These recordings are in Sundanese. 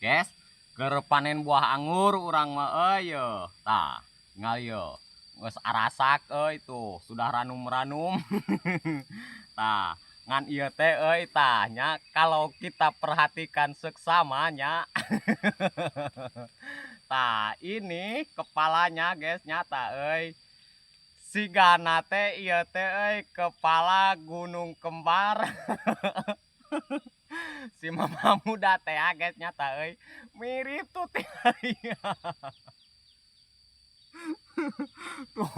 Guys, keur panen buah anggur urang mah euy ye. Tah, tinggal ye. Geus arasak euy tuh, sudah ranum-ranum. Tah, ngan ieu teh euy tah nya kalau kita perhatikan seksama nya. Tah, ini kepalanya, guys, nyata euy. Sigana teh ieu teh euy kepala gunung kembar. Si mama muda teh ya, guys, nyata euy. Mirip tuh teh. Tuh,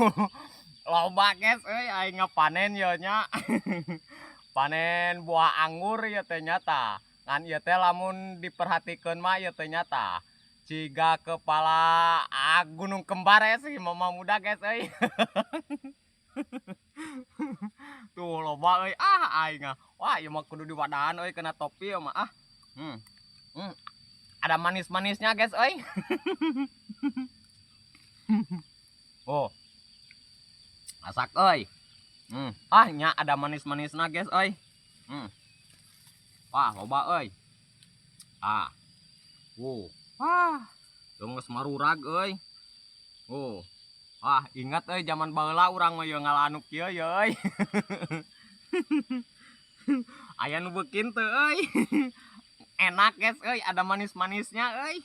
loba, guys, euy aing ngapanen ye nya. Panen buah anggur ieu teh nyata. Ngan ieu teh lamun diperhatikeun mah ieu teh nyata. Ciga kepala gunung kembar ya si mama muda, guys, euy. Tuh loba euy, ah aing ah. Wah, ieu mah kudu diwadahan euy kena topi ieu mah ah. Ada manis-manisnya, guys, euy. Oh. Asak euy. Ah nya ada manis-manisna, guys, euy. Wah, loba euy. Ah. Wow. Wah, geus marurag euy. Oh. Wah, ingat euy zaman baheula urang mah ye ngala anu kieu ye euy. Aya nu beukin teu euy. Enak, guys, euy, ada manis-manisnya euy.